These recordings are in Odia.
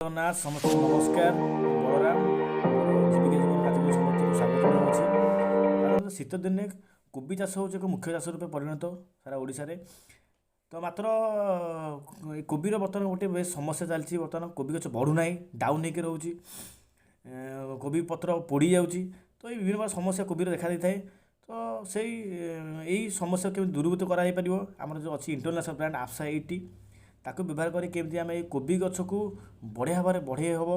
ଜଗନ୍ନାଥ, ସମସ୍ତଙ୍କୁ ନମସ୍କାର। ମୁଁ ବଳରାମ, ଜୀବିକା ଜୀବନ କାର୍ଯ୍ୟକ୍ରମ ସମସ୍ତଙ୍କୁ ସ୍ୱାଗତ ଜଣାଉଛି। ସାଧାରଣତଃ ଶୀତ ଦିନେ କୋବି ଚାଷ ହେଉଛି ଏକ ମୁଖ୍ୟ ଚାଷ ରୂପେ ପରିଣତ ସାରା ଓଡ଼ିଶାରେ। ତ ମାତ୍ର ଏ କୋବିର ବର୍ତ୍ତମାନ ଗୋଟେ ବେଶ ସମସ୍ୟା ଚାଲିଛି। ବର୍ତ୍ତମାନ କୋବି ଗଛ ବଢ଼ୁନାହିଁ, ଡାଉନ୍ ହେଇକି ରହୁଛି, କୋବି ପତ୍ର ପୋଡ଼ି ଯାଉଛି। ତ ଏଇ ବିଭିନ୍ନ ପ୍ରକାର ସମସ୍ୟା କୋବିରେ ଦେଖାଦେଇଥାଏ। ତ ସେଇ ଏଇ ସମସ୍ୟା କେମିତି ଦୂରୀଭୂତ କରାଯାଇପାରିବ, ଆମର ଯେଉଁ ଅଛି ଇଣ୍ଟରନ୍ୟାସନାଲ୍ ବ୍ରାଣ୍ଡ ଆଫ୍ସା 80, ତାକୁ ବ୍ୟବହାର କରି କେମିତି ଆମେ ଏଇ କୋବି ଗଛକୁ ବଢ଼ିଆ ଭାବରେ ବଢ଼େଇ ହେବ,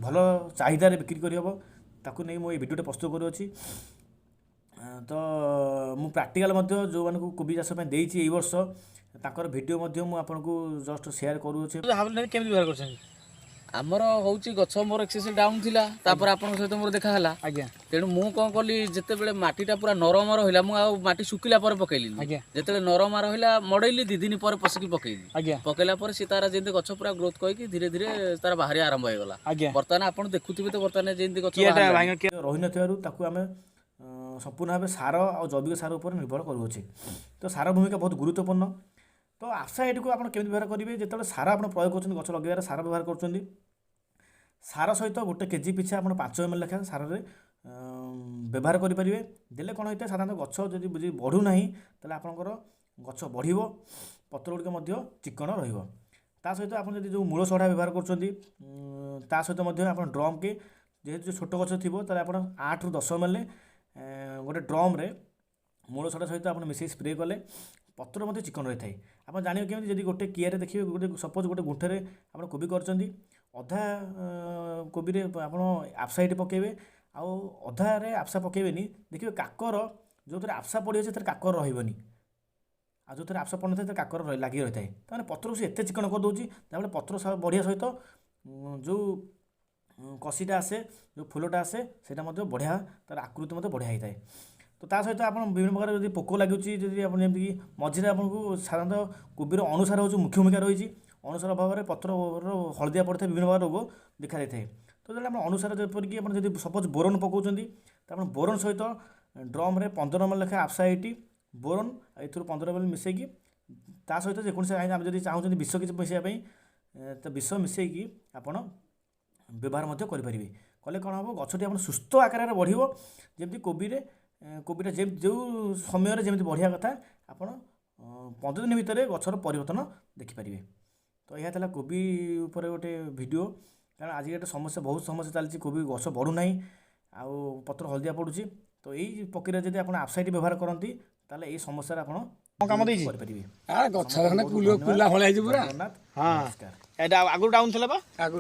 ଭଲ ଚାହିଦାରେ ବିକ୍ରି କରିହେବ, ତାକୁ ନେଇ ମୁଁ ଏଇ ଭିଡ଼ିଓଟା ପ୍ରସ୍ତୁତ କରୁଅଛି। ତ ମୁଁ ପ୍ରାକ୍ଟିକାଲ୍ ମଧ୍ୟ ଯେଉଁମାନଙ୍କୁ କୋବି ଚାଷ ପାଇଁ ଦେଇଛି ଏଇ ବର୍ଷ, ତାଙ୍କର ଭିଡ଼ିଓ ମଧ୍ୟ ମୁଁ ଆପଣଙ୍କୁ ଜଷ୍ଟ ସେୟାର କରୁଅଛି। କେମିତି ବ୍ୟବହାର କରୁଛନ୍ତି? ଆମର ହେଉଛି ଗଛ ମୋର ଏକ୍ସେସ୍ ଡାଉନ୍ ଥିଲା, ତାପରେ ଆପଣଙ୍କ ସହିତ ମୋର ଦେଖା ହେଲା। ତେଣୁ ମୁଁ କ'ଣ କଲି, ଯେତେବେଳେ ମାଟିଟା ପୁରା ନରମ ରହିଲା, ମୁଁ ଆଉ ମାଟି ଶୁଖିଲା ପରେ ପକେଇଲିନି। ଯେତେବେଳେ ନରମ ରହିଲା ମଡ଼େଇଲି, 2 ଦିନ ପରେ ପଶିକି ପକେଇଲି। ପକେଇଲା ପରେ ସେ ତାର ଯେମିତି ଗଛ ପୁରା ଗ୍ରୋଥ କରିକି ଧୀରେ ଧୀରେ ତାର ବାହାରିବା ଆରମ୍ଭ ହେଇଗଲା। ବର୍ତ୍ତମାନ ଆପଣ ଦେଖୁଥିବେ ତ, ବର୍ତ୍ତମାନ ଯେମିତି ଗଛ କିଆଟା ବାହାରିଲାଣି। ବାଇଗଣ କିଆ ରହିନଥିବାରୁ ତାକୁ ଆମେ ସମ୍ପୂର୍ଣ୍ଣ ଭାବେ ସାର ଆଉ ଜୈବିକ ସାର ଉପରେ ନିର୍ଭର କରୁଅଛେ। ତ ସାର ଭୂମିକା ବହୁତ ଗୁରୁତ୍ୱପୂର୍ଣ୍ଣ। ତ ଆଫ୍ସା 80କୁ ଆପଣ କେମିତି ବ୍ୟବହାର କରିବେ? ଯେତେବେଳେ ସାର ଆପଣ ପ୍ରୟୋଗ କରୁଛନ୍ତି, ଗଛ ଲଗାଇବାରେ ସାର ବ୍ୟବହାର କରୁଛନ୍ତି, ସାର ସହିତ 1 କେଜି ପିଛା ଆପଣ 5 ଏମ୍ ଏଲ୍ ଲେଖା ସାରରେ ବ୍ୟବହାର କରିପାରିବେ। ଦେଲେ କ'ଣ ହୋଇଥାଏ? ସାଧାରଣତଃ ଗଛ ଯଦି ବଢ଼ୁନାହିଁ, ତାହେଲେ ଆପଣଙ୍କର ଗଛ ବଢ଼ିବ, ପତ୍ର ଗୁଡ଼ିକ ମଧ୍ୟ ଚିକ୍କଣ ରହିବ। ତା ସହିତ ଆପଣ ଯଦି ଯେଉଁ ମୂଳ ସଢ଼ା ବ୍ୟବହାର କରୁଛନ୍ତି, ତା ସହିତ ମଧ୍ୟ ଆପଣ ଡ୍ରମ୍କେ, ଯେହେତୁ ଛୋଟ ଗଛ ଥିବ, ତାହେଲେ ଆପଣ 8ରୁ 10 ଏମ୍ ଏଲ୍ ଗୋଟେ ଡ୍ରମ୍ରେ ମୂଳ ସଢ଼ା ସହିତ ଆପଣ ମିଶାଇ ସ୍ପ୍ରେ କଲେ ପତ୍ର ମଧ୍ୟ ଚିକ୍କଣ ରହିଥାଏ। ଆପଣ ଜାଣିବେ କେମିତି? ଯଦି ଗୋଟେ କିଆରେ ଦେଖିବେ, ଗୋଟେ ସପୋଜ୍ ଗୋଟେ ଗୁଣ୍ଠରେ ଆପଣ କୋବି କରିଛନ୍ତି, ଅଧା କୋବିରେ ଆପଣ ଆଫ୍ସା 80 ପକାଇବେ ଆଉ ଅଧାରେ ଆଫ୍ସା ପକାଇବେନି। ଦେଖିବେ କାକର, ଯେଉଁଥିରେ ଆଫ୍ସା ପଡ଼ିବ ସେଥିରେ କାକର ରହିବନି, ଆଉ ଯେଉଁଥିରେ ଆଫ୍ସା ପଡ଼ିନଥାଏ ସେଥିରେ କାକର ଲାଗି ରହିଥାଏ। ତାମାନେ ପତ୍ରକୁ ସେ ଏତେ ଚିକ୍କଣ କରିଦେଉଛି, ଯାହାଫଳରେ ପତ୍ର ବଢ଼ିବା ସହିତ ଯେଉଁ କଷିଟା ଆସେ, ଯେଉଁ ଫୁଲଟା ଆସେ, ସେଇଟା ମଧ୍ୟ ବଢ଼ିଆ, ତା'ର ଆକୃତି ମଧ୍ୟ ବଢ଼ିଆ ହେଇଥାଏ। ତ ତା ସହିତ ଆପଣ ବିଭିନ୍ନ ପ୍ରକାର ଯଦି ପୋକ ଲାଗୁଛି, ଯଦି ଆପଣ ଯେମିତିକି ମଝିରେ ଆପଣଙ୍କୁ ସାଧାରଣତଃ କୋବିର ଅଣୁସାର ହେଉଛି ମୁଖ୍ୟ ଭୂମିକା ରହିଛି। ଅଣୁସାର ଅଭାବରେ ପତ୍ରର ହଳଦିଆ ପଡ଼ିଥାଏ, ବିଭିନ୍ନ ପ୍ରକାର ରୋଗ ଦେଖାଦେଇଥାଏ। ତ ଯେତେବେଳେ ଆପଣ ଅଣୁସାର, ଯେପରିକି ଆପଣ ଯଦି ସପୋଜ୍ ବୋରନ୍ ପକାଉଛନ୍ତି, ତ ଆପଣ ବୋରନ୍ ସହିତ ଡ୍ରମ୍ରେ 15 ଏମ୍ ଏଲ୍ ଲେଖା ଆଫ୍ସା 80, ବୋରନ୍ ଏଥିରୁ 15 ଏମ୍ ଏଲ୍ ମିଶାଇକି, ତା ସହିତ ଯେକୌଣସି ଆମେ ଯଦି ଚାହୁଁଛନ୍ତି ବିଷ କିଛି ମିଶାଇବା ପାଇଁ, ତ ବିଷ ମିଶାଇକି ଆପଣ ବ୍ୟବହାର ମଧ୍ୟ କରିପାରିବେ। କଲେ କ'ଣ ହେବ? ଗଛଟି ଆପଣ ସୁସ୍ଥ ଆକାରରେ ବଢ଼ିବ। ଯେମିତି କୋବିରେ କୋବିଟା ଯେଉଁ ସମୟରେ ଯେମିତି ବଢ଼ିବା କଥା, ଆପଣ 15 ଦିନ ଭିତରେ ଗଛର ପରିବର୍ତ୍ତନ ଦେଖିପାରିବେ। ତ ଏହା ଥିଲା କୋବି ଉପରେ ଗୋଟେ ଭିଡ଼ିଓ, କାରଣ ଆଜିକା ସମସ୍ୟା, ବହୁତ ସମସ୍ୟା ଚାଲିଛି। କୋବି ଗଛ ବଢ଼ୁନାହିଁ ଆଉ ପତ୍ର ହଳଦିଆ ପଡ଼ୁଛି। ତ ଏଇ ପ୍ରକ୍ରିୟା ଯଦି ଆପଣ ଆଫ୍ସା 80 ବ୍ୟବହାର କରନ୍ତି, ତାହେଲେ ଏଇ ସମସ୍ୟାରେ ଆପଣ କଣ କାମ ଦେଇଛି? କରିପାରିବେ। ଗଛ ସମସ୍ତଙ୍କୁ ବହୁତ କୁଲା ଧନ୍ୟବାଦ। କୁଲା ଭଳିଆ ହେଇଛି ପୁରା। ଜୟ ଜଗନ୍ନାଥ। ହଁ। ନମସ୍କାର। ଏଇଟା ଆଗରୁ ଡାଉନ୍ ଥିଲା ବା। ଆଗରୁ।